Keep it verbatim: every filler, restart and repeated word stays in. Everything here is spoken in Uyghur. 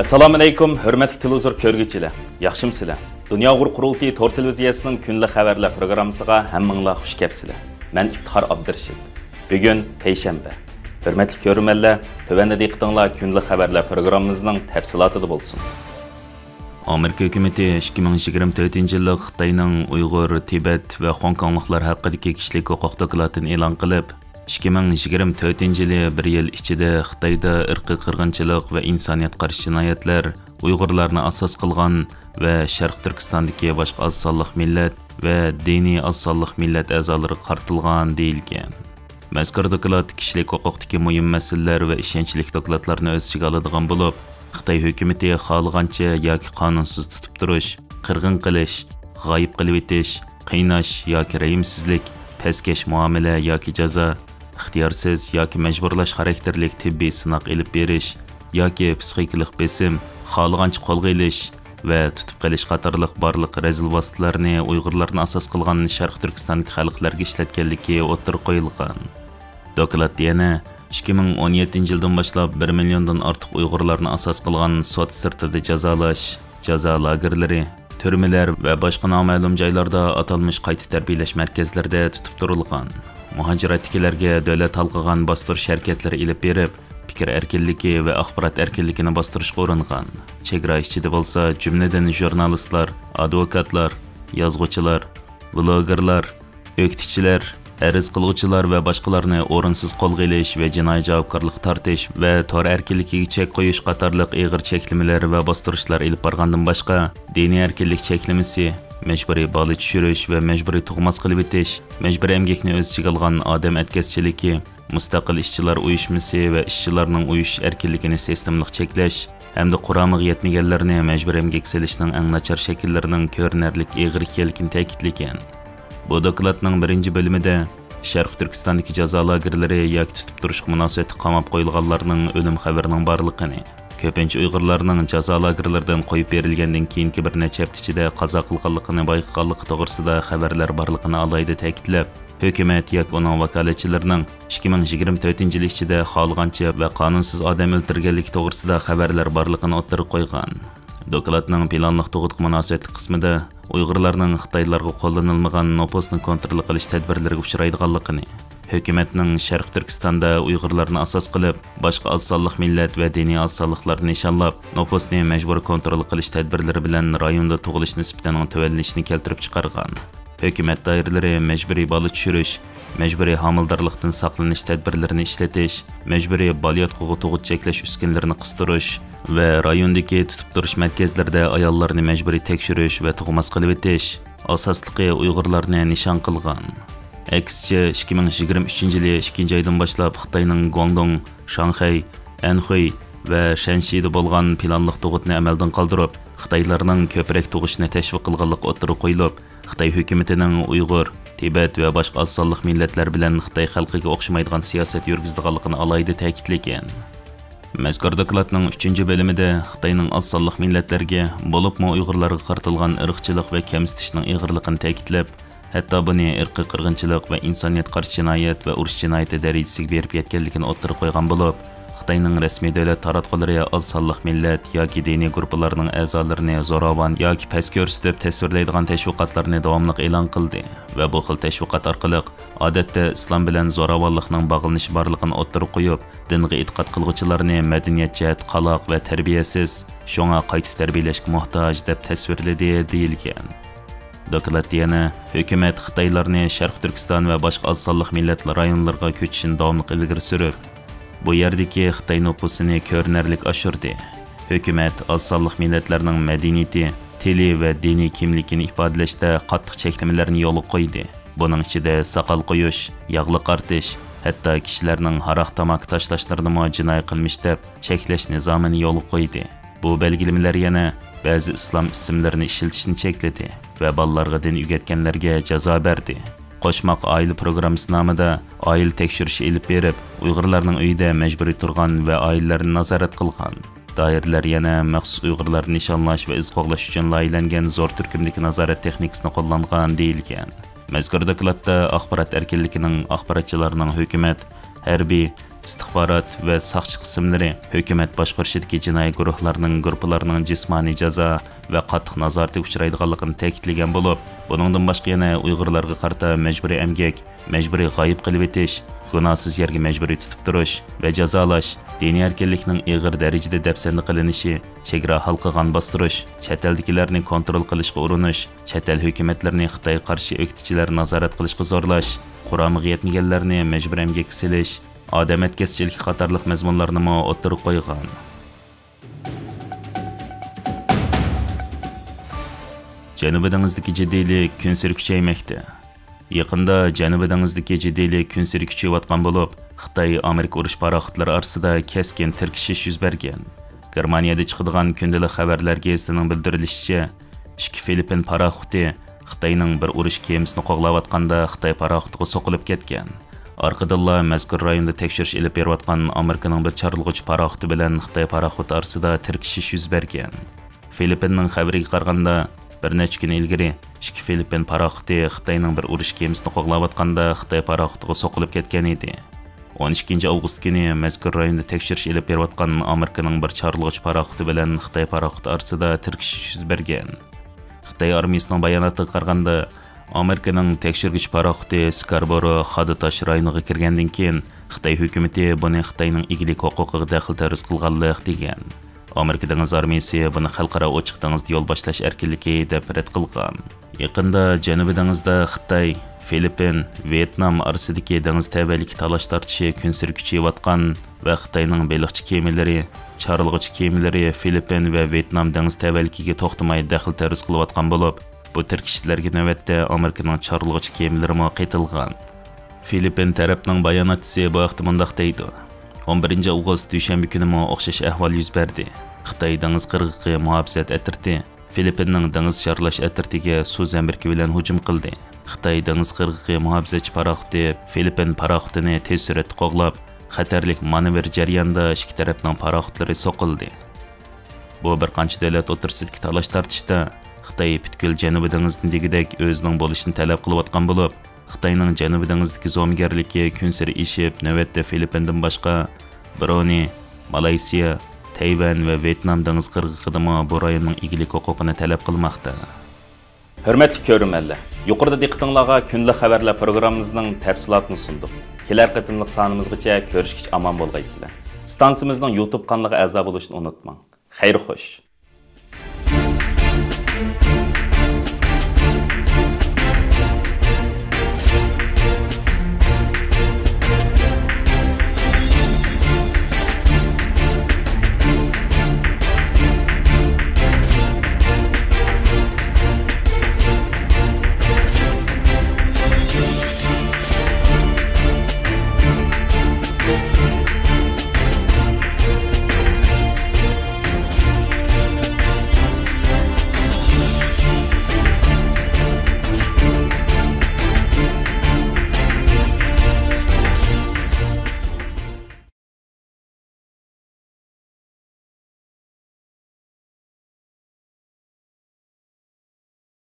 ئەسسالامۇئەلەيكۇم، ھۆرمەتلىك تېلېۋىزور كۆرگۈچىلەر، ياخشىمۇسىلەر؟ دۇنيا ئۇيغۇر قۇرۇلتىيى تور تېلېۋىزىيەسىنىڭ كۈندىلىك خەۋەرلەر پروگراممىسىغا ھەممىڭلار خۇش كەپسىلەر. مەن ئىپتىخار ئابدۇرېشىت. بۈگۈن پەيشەنبە. ھۆرمەتلىك كۆرۈرمەنلەر، تۆۋەندە دىققىتىڭلار كۈندىلىك خەۋەرلەر پروگراممىمىزنىڭ تەپسىلاتىدا بولسۇن. ئامېرىكا ھۆكۈمىتى ئىككى مىڭ يىگىرمە تۆتىنچى يىللىق خىتاينىڭ ئۇيغۇر، تىبەت ۋە خوڭكوڭلۇقلار ھەققىدىكى كىشىلىك ھوقۇق دوكلاتىنى ئېلان قىلىپ، ئىككى مىڭ يىگىرمە تۆتىنچى يىلى بىر يىل ئىچىدە خىتايدا ئىرقىي قىرغىنچىلىق ۋە ئىنسانىيەتكە قارشى جىنايەتلەر ئۇيغۇرلارنى ئاساس قىلغان ۋە شەرقىي تۈركىستاندىكى باشقا ئاز سانلىق مىللەت ۋە دىنىي ئاز سانلىق مىللەت ئەزالىرىغا قارىتىلغان دېيىلگەن. مەزكۇر دوكلات كىشىلىك ھوقۇقتىكى مۇھىم مەسىلىلەر ۋە ئىشەنچلىك دوكلاتلارنى ئۆز ئىچىگە ئالىدىغان بولۇپ، خىتاي ھۆكۈمىتى خالىغانچە ياكى قانۇنسىز تۇتۇپ تۇرۇش، قىرغىن قىلىش، غايىب قىلىۋېتىش، قىيناش ياكى رەھىمسىزلىك، پەسكەش مۇئامىلە ياكى جازا، ئىختىيارسىز ياكى مەجبۇرلاش خاراكتېرلىك تېببىي سىناق ئېلىپ بېرىش ياكى پسىخىكىلىق بېسىم، خالىغانچە قولغا ئېلىش ۋە تۇتۇپ قېلىش قاتارلىق بارلىق رەزىل ۋاسىتىلەرنى ئۇيغۇرلارنى ئاساس قىلغان شەرقىي تۈركىستاندىكى خەلقلەرگە ئىشلەتكەنلىكى ئوتتۇرىغا قويۇلغان. دوكلاتتا يەنە ئىككى مىڭ ئون يەتتىنچى يىلدىن باشلاپ بىر مىليوندىن ئارتۇق ئۇيغۇرلارنى ئاساس قىلغان سوت سىرتىدا جازالاش، جازا لاگېرلىرى، تۈرمىلەر ۋە باشقا نامەلۇم جايلاردا ئاتالمىش قايتا تەربىيەلەش مەركەزلىرىدە تۇتۇپ تۇرۇلغان، مۇھاجىرەتتىكىلەرگە دۆلەت ھالقىغان باستۇرۇش ھەرىكەتلىرى ئېلىپ بېرىپ، پىكىر ئەركىنلىكى ۋە ئاخبارات ئەركىنلىكىنى باستۇرۇشقا ئۇرۇنغان. چېگرا ئىچىدە بولسا، جۈملىدىن ژۇرنالىستلار، ئادۋوكاتلار، يازغۇچىلار، ۋلوگېرلار، ئۆكتىچىلەر، ئەرز قىلغۇچىلار ۋە باشقىلارنى ئورۇنسىز قولغا ئېلىش ۋە جىنايى جاۋابكارلىققا تارتىش ۋە تور ئەركىنلىكىگە چەك قويۇش قاتارلىق ئېغىر چەكلىمىلەر ۋە باستۇرۇشلار ئېلىپ بارغاندىن باشقا، دىنىي ئەركىنلىك چەكلىمىسى، مەجبۇرىي بالا چۈشۈرۈش ۋە مەجبۇرىي تۇغماس قىلىۋېتىش، مەجبۇرىي ئەمگەكنى ئۆز ئىچىگە ئالغان ئادەم ئەتكەسچىلىكى، مۇستەقىل ئىشچىلار ئۇيۇشمىسى ۋە ئىشچىلارنىڭ ئۇيۇشۇش ئەركىنلىكىنى سىستېمىلىق چەكلەش ھەمدە قۇرامىغا يەتمىگەنلەرنى مەجبۇرىي ئەمگەككە سېلىشنىڭ ئەڭ ناچار شەكىللىرىنىڭ كۆرۈنەرلىك ئېغىر ئىكەنلىكىنى تەكىتلىگەن. بۇ دوكلاتنىڭ بىرىنچى بۆلۈمىدە شەرقىي تۈركىستاندىكى جازا لاگېرلىرى ياكى تۇتۇپ تۇرۇشقا مۇناسىۋەتلىك قاماپ قويۇلغانلارنىڭ ئۆلۈم خەۋىرىنىڭ بارلىقىنى، كۆپىنچە ئۇيغۇرلارنىڭ جازا لاگېرلىرىدىن قويۇپ بېرىلگەندىن كېيىنكى بىر نەچچە ھەپتە ئىچىدە قازا قىلغانلىقىنى بايقىغانلىقى توغرىسىدا خەۋەرلەر بارلىقىنى ئالاھىدە تەكىتلەپ، ھۆكۈمەت ياكى ئۇنىڭ ۋاكالەتچىلىرىنىڭ ئىككى مىڭ يىگىرمە تۆتىنچى يىل ئىچىدە خالىغانچە ۋە قانۇنسىز ئادەم ئۆلتۈرگەنلىكى توغرىسىدا خەۋەرلەر بارلىقىنى ئوتتۇرىغا قويغان. دوكلاتنىڭ پىلانلىق تۇغۇتقا مۇناسىۋەتلىك قىسمىدا ئۇيغۇرلارنىڭ خىتايلارغا قوللىنىلمىغان نوپۇسنى كونترول قىلىش تەدبىرلىرىگە ئۇچرايدىغانلىقىنى، ھۆكۈمەتنىڭ شەرقىي تۈركىستاندا ئۇيغۇرلارنى ئاساس قىلىپ، باشقا ئاز سانلىق مىللەت ۋە دىنىي ئاز سانلىقلارنى نىشانلاپ، نوپۇسنى مەجبۇرىي كونترول قىلىش تەدبىرلىرى بىلەن رايوندا تۇغۇلۇش نىسبىتىنىڭ تۆۋەنلىشىنى كەلتۈرۈپ چىقارغان. ھۆكۈمەت دائىرىلىرى مەجبۇرىي بالا چۈشۈرۈش، مەجبۇرىي ھامىلىدارلىقتىن ساقلىنىش تەدبىرلىرىنى ئىشلىتىش، مەجبۇرىي بالىياتقۇغا تۇغۇت چەكلەش ئۈسكۈنىلىرىنى قىستۇرۇش ۋە رايوندىكى تۇتۇپ تۇرۇش مەركەزلىرىدە ئاياللارنى مەجبۇرىي تەكشۈرۈش ۋە تۇغماس قىلىۋېتىش ئاساسلىقى ئۇيغۇرلارنى نىشان قىلغان. ئەكسىچە، ئىككى مىڭ يىگىرمە ئۈچىنچى يىلى ئىككىنچى ئايدىن باشلاپ خىتاينىڭ گۇاڭدۇڭ، شاڭخەي، ئەنخۇي ۋە شەنشىدە بولغان پىلانلىق تۇغۇتنى ئەمەلدىن قالدۇرۇپ، خىتايلارنىڭ كۆپرەك تۇغۇشىنى تەشۋىق قىلغانلىقى ئوتتۇرىغا قويۇلۇپ، خىتاي ھۆكۈمىتىنىڭ ئۇيغۇر، تىبەت ۋە باشقا ئاز سانلىق مىللەتلەر بىلەن خىتاي خەلقىگە ئوخشىمايدىغان سىياسەت يۈرگۈزىدىغانلىقىنى ئالاھىدە تەكىتلىگەن. مەزكۇر دوكلاتنىڭ ئۈچىنچى بۆلۈمىدە خىتاينىڭ ئاز سانلىق مىللەتلەرگە، بولۇپمۇ ئۇيغۇرلارغا قارىتىلغان ئىرقچىلىق ۋە كەمسىتىشنىڭ ئېغىرلىقىنى تەكىتلەپ، ھەتتا بۇنى ئىرقىي قىرغىنچىلىق ۋە ئىنسانىيەتكە قارشى جىنايەت ۋە ئۇرۇش جىنايىتى دەرىجىسىگە بېرىپ يەتكەنلىكىنى ئوتتۇرىغا قويغان بولۇپ، خىتاينىڭ رەسمىي دۆلەت تاراتقۇلىرى ئاز سانلىق مىللەت ياكى دىنىي گۇرۇپپىلارنىڭ ئەزالىرىنى زوراۋان ياكى پەس كۆرسىتىپ تەسۋىرلەيدىغان تەشۋىقاتلارنى داۋاملىق ئېلان قىلدى ۋە بۇ خىل تەشۋىقات ئارقىلىق ئادەتتە ئىسلام بىلەن زوراۋانلىقنىڭ باغلىنىشى بارلىقىنى ئوتتۇرىغا قويۇپ، دىنغا ئېتىقاد قىلغۇچىلارنى مەدەنىيەت جەھەتتە قالاق ۋە تەربىيەسىز، شۇڭا قايتا تەربىيەلەشكە موھتاج، دەپ تەسۋىرلىدى، دېيىلگەن. دوكلاتتا يەنە ھۆكۈمەت خىتايلارنى شەرقىي تۈركىستان ۋە باشقا ئاز سانلىق مىللەت رايونلىرىغا كۆچۈشىنى داۋاملىق ئىلگىرى سۈرۈپ، بۇ يەردىكى خىتاي نوپۇسىنى كۆرۈنەرلىك ئاشۇردى. ھۆكۈمەت ئاز سانلىق مىللەتلەرنىڭ مەدەنىيىتى، تىلى ۋە دىنىي كىملىكىنى ئىپادىلەشتە قاتتىق چەكلىمىلەرنى يولغا قويدى. بۇنىڭ ئىچىدە ساقال قويۇش، ياغلىق ئارتىش، ھەتتا كىشىلەرنىڭ ھاراق تاماكا تاشلاشلىرىنىمۇ جىنايى قىلمىش دەپ چەكلەش نىزامىنى يولغا قويدى. بۇ بەلگىلىمىلەر يەنە بەزى ئىسلام ئىسىملىرىنى ئىشلىتىشنى چەكلىدى ۋە بالىلارغا دىن ئۆگەتكەنلەرگە جازا بەردى. قوشماق ئائىلە پروگراممىسى نامىدا ئائىلە تەكشۈرۈشى ئېلىپ بېرىپ، ئۇيغۇرلارنىڭ ئۆيىدە مەجبۇرىي تۇرغان ۋە ئائىلىلەرنى نازارەت قىلغان. دائىرىلەر يەنە مەخسۇس ئۇيغۇرلارنى نىشانلاش ۋە ئىز قوغلاش ئۈچۈن لايىھەلەنگەن زور تۈركۈمدىكى نازارەت تېخنىكىسىنى قوللانغان، دېيىلگەن. مەزكۇر دوكلاتتا ئاخبارات ئەركىنلىكىنىڭ، ئاخباراتچىلارنىڭ ھۆكۈمەت، ھەربىي، ئىستىخبارات ۋە ساقچى قىسىملىرى ھۆكۈمەت باشقۇرۇشىدىكى جىنايى گۇرۇھلارنىڭ، گۇرۇپپىلارنىڭ جىسمانىي جازا ۋە قاتتىق نازارەتكە ئۇچرايدىغانلىقىنى تەكىتلىگەن بولۇپ، بۇنىڭدىن باشقا يەنە ئۇيغۇرلارغا قارىتا مەجبۇرىي ئەمگەك، مەجبۇرىي غايىب قىلىۋېتىش، گۇناھسىز يەرگە مەجبۇرىي تۇتۇپ تۇرۇش ۋە جازالاش، دىنىي ئەركىنلىكنىڭ ئېغىر دەرىجىدە دەپسەندە قىلىنىشى، چېگرا ھالقىغان باستۇرۇش، چەت ئەلدىكىلەرنى كونترول قىلىشقا ئۇرۇنۇش، چەت ئەل ھۆكۈمەتلىرىنى خىتايغا قارشى ئۆكتىچىلەر نازارەت قىلىشقا زورلاش، قۇرامىغا يەتمىگەنلەرنى مەجبۇرىي ئەمگەككە سېلىش، ئادەم ئەتكەسچىلىكى قاتارلىق مەزمۇنلارنىمۇ ئوتتۇرىغا قويغان. جەنۇبىي دېڭىزدىكى جىددىيلىك كۈنسېرى كۈچەيمەكتە. يېقىندا جەنۇبىي دېڭىزدىكى جىددىيلىك كۈنسېرى كۈچىيىۋاتقان بولۇپ، خىتاي ئامېرىكا ئۇرۇش پاراخوتلىرى ئارىسىدا كەسكىن تىركىشىش يۈز بەرگەن. گېرمانىيەدە چىقىدىغان كۈندىلىك خەۋەرلەر گېزىتىنىڭ بىلدۈرۈشىچە، ئىككى فىلىپپىن پاراخوتى خىتاينىڭ بىر ئۇرۇش كېمىسىنى قوغلاۋاتقاندا خىتاي پاراخوتىغا سوقۇلۇپ كەتكەن. ئارقىدىنلا مەزكۇر رايوندا تەكشۈرۈش ئېلىپ بېرىۋاتقان ئامېرىكىنىڭ بىر چارلىغۇچ پاراخوتى بىلەن خىتاي پاراخوتى ئارىسىدا تىركىشىش يۈز بەرگەن. فىلىپپىننىڭ خەۋىرىگە قارىغاندا، بىر نەچچە كۈن ئىلگىرى ئىككى فىلىپپىن پاراخوتى خىتاينىڭ بىر ئۇرۇش كېمىسىنى قوغلاۋاتقاندا خىتاي پاراخوتىغا سوقۇلۇپ كەتكەن ئىدى. ئون ئىككىنچى ئاۋغۇست كۈنى مەزكۇر رايوندا تەكشۈرۈش ئېلىپ بېرىۋاتقان ئامېرىكىنىڭ بىر چارلىغۇچ پاراخوتى بىلەن خىتاي پاراخوتى ئارىسىدا تىركىشىش يۈز بەرگەن. خىتاي ئارمىيىسىنىڭ باياناتىغا قارىغاندا، ئامېرىكىنىڭ تەكشۈرگۈچ پاراخوتى سكاربورو خادا تاش رايونىغا كىرگەندىن كېيىن، خىتاي ھۆكۈمىتى بۇنى خىتاينىڭ ئىگىلىك ھوقۇقىغا دەخلى تەرۇز قىلغانلىق دېگەن. ئامېرىكا دېڭىز ئارمىيىسى بۇنى خەلقئارا ئوچۇق دېڭىزدا يول باشلاش ئەركىنلىكى دەپ رەت قىلغان. يېقىندا جەنۇبىي دېڭىزدا خىتاي، فىلىپپىن، ۋيېتنام ئارىسىدىكى دېڭىز تەۋەلىكى تالاش تارتىشى كۈنسېرى كۈچىيىۋاتقان ۋە خىتاينىڭ بېلىقچى كېمىلىرى، چارلىغۇچى كېمىلىرى فىلىپپىن ۋە ۋيېتنام دېڭىز تەۋەلىكىگە توختىماي دەخلى تەرۇز قىلىۋاتقان بولۇپ، بۇ تىركىشىشلەرگە نۆۋەتتە ئامېرىكىنىڭ چارلىغۇچى كېمىلىرىمۇ قېتىلغان. فىلىپپىن تەرەپنىڭ باياناتچىسى بۇ ھەقتە مۇنداق دەيدۇ: «ئون بىرىنچى ئاۋغۇست دۈشەنبە كۈنىمۇ ئوخشاش ئەھۋال يۈز بەردى. خىتاي دېڭىز قىرغىقى مۇھاپىزەت ئەترىتى فىلىپپىننىڭ دېڭىز شارلاش ئەترىتىگە سۇ زەمبىرىكى بىلەن ھۇجۇم قىلدى. خىتاي دېڭىز قىرغىقى مۇھاپىزەتچى پاراخوتى فىلىپپىن پاراخوتىنى تېز سۈرئەتتە قوغلاپ، خەتەرلىك مانېۋىر جەريانىدا ئىككى تەرەپنىڭ پاراخوتلىرى سوقۇلدى.» بۇ بىر قانچە دۆلەت ئوتتۇرىسىدىكى تالاش-تارتىشتا خىتاي پۈتكۈل جەنۇبىي دېڭىزنى دېگۈدەك ئۆزىنىڭ بولۇشىنى تەلەپ قىلىۋاتقان بولۇپ، خىتاينىڭ جەنۇبىي دېڭىزدىكى زومىگەرلىكى كۈنسېرى ئېشىپ، نۆۋەتتە فىلىپپىندىن باشقا برۇنېي، مالايسىيا، تەيۋەن ۋە ۋيېتنام دېڭىز قىرغىقىدىمۇ بۇ رايوننىڭ ئىگىلىك ھوقۇقىنى تەلەپ قىلماقتا. ھۆرمەتلىك كۆرۈرمەنلەر، يۇقىرىدا دىققىتىڭلارغا كۈندىلىك خەۋەرلەر پروگراممىمىزنىڭ تەپسىلاتىنى سۇندۇق. كېلەر قېتىملىق سانىمىزغىچە كۆرۈشكىچە ئامان بولغايسىلەر. ئىستانسىمىزنىڭ يۇتۇب قانىلىغا ئەزا بولۇشنى ئۇنتۇماڭ. خەير خوش.